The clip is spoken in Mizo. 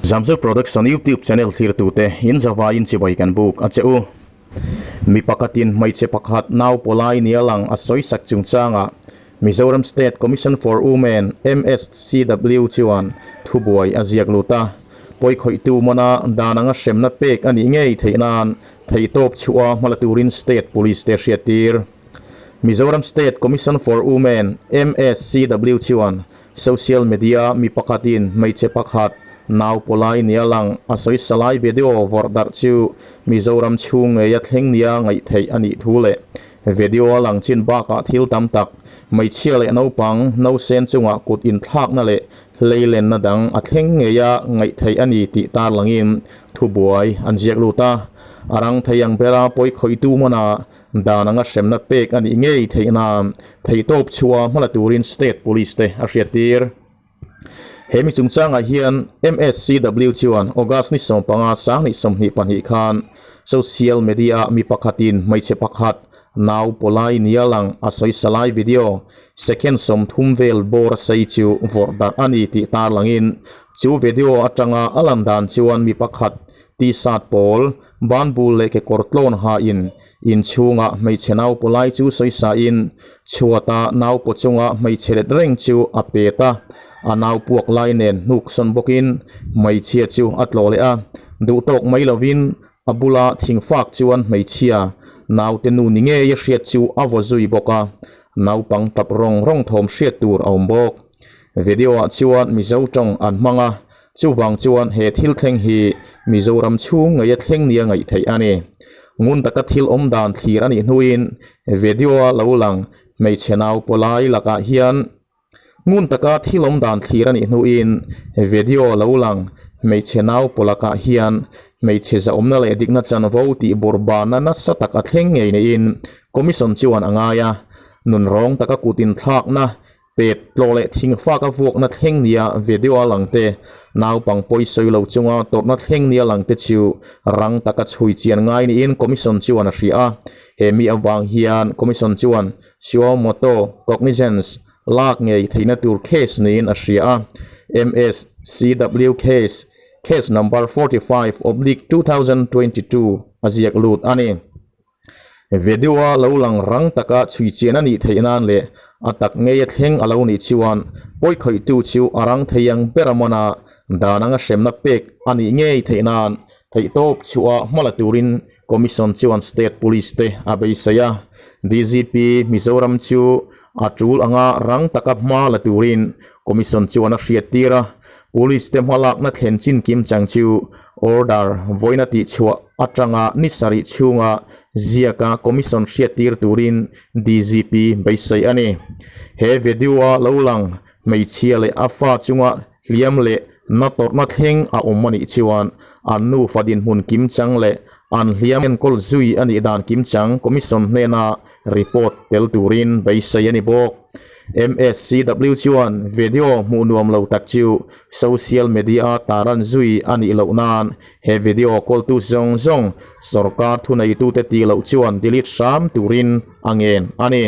Zamzuk Production YouTube channel thlirtute in zavaiin chibai kan buk a che u. Mi pakhatin hmeichhe pakhat nau pawlai nia lang a sawisak chungchangah Mizoram State Commission for Women, MSCW, chuan thubuai a ziak lut a. Pawikhawihtu mana dan anga hremna pek a nih ngei theih nan theihtawp chhuah hmala turin State Police te hriattir. Mizoram State Commission for Women, MSCW, chuan Social media mi pakhatin hmeichhe pakhat nau pawlai nia lang a sawi salai video vawrh darh chu Mizoram chhung ngeia thleng nia ngaih theih a nih thu leh video a lang chin bakah thil tam tak hmeichhia leh naupang nausen chungah kut inthlakna leh hleilenna dang a thleng ngeia ngaih theih a ni tih tarlangin thubuai an ziak lut a. A rang thei ang bera pawi khawihtu hmana Dan anga hremna pek a nih ngei theih nan theihtawp chhuah hmala turin State Police te a hriattir. He mi chungchangah hian MSCW chuan August ni 15 2022 khan social media-ah mi pakhatin hmeichhe pakhat nau pawlai nia lang a sawi salai video second 30 vel bawr a sei chu vawrh darh a ni tih tarlangin chu video atanga a lan dan chuan mi pakhat T-shirt pawl, banbul leh kekawr tlawn hain inchhungah hmeichhe naupaw lai chu sawisain chhuata naupaw chunga hmeichhe let reng chu a pet a, a nau puak lai nen hnuk sawn bawkin hmeichhia chu a tlawh leh a, duhtawk mai lovin a bula thingfak chuan hmeichhia naute nu ni ngei a hriat chu a vaw zui bawk a, naupang tap rawng rawng thawm hriat tur a awm bawk. Video-ah chuan Mizo tawng an hmang a, Chuvang chuan he thil thleng hi Mizoram chhung ngeia thleng nia ngaih theih a ni. Ngun taka thil awm dan thlir a nih hnuin video-a lo lang hmeichhe nau pawlai lakah hian Ngun taka thil awm dan thlir a nih hnuin video-a lo lang hmeichhe nau pawlakah hian hmeichhe zahawmna leh dikna chanvo tih bawrhbana nasa tak a thleng ngei niin Commission chuan a ngai a. Nunrawng taka kut inthlakna Pet tlawh leh thingfak a vuakna thleng nia video a lang te, naupang pawi sawi lo chunga tawrhna thleng nia lang te chu rang taka chhui chian ngai niin Commission chuan a hria a. He mi avang hian Commission chuan Suo Moto Cognizance lak ngei theihna tur case niin a hria a. MSCW case, Case Number 45/2022 a ziak lut a ni. Video-a lo lang rang taka chhui chian a nih theih nan leh a tak ngei a thleng a lo nih chuan pawikhawihtu chu a rang thei ang ber a man a, dan anga hremna pek a nih ngei theih nan theihtawp chhuah hma la turin Commission chuan State Police te a beisei a. DGP Mizoram chu a tul anga rang taka hma la turin Commission chuan a hriattir a, Police te hmalakna thlen chin kim chang chu order vawiina tihchhuah atanga ni sarih chhunga ziaka Commission hriattir turin DGP beisei a ni. He video-a lo lang hmeichhia leh a fa chunga hliam leh na tawrhna thleng a awm a nih chuan an nufa dinhmun kim chang leh an hliam enkawl zui a nih dan kim chang Commission hnena report tel turin beisei a ni bawk. MSCW chuan video hmuh nuam lo tak chu social media-a taran zui a nih loh nan he video kawltu zawng zawng sorkar thuneitute tih loh chuan delete hram turin a ngen a ni.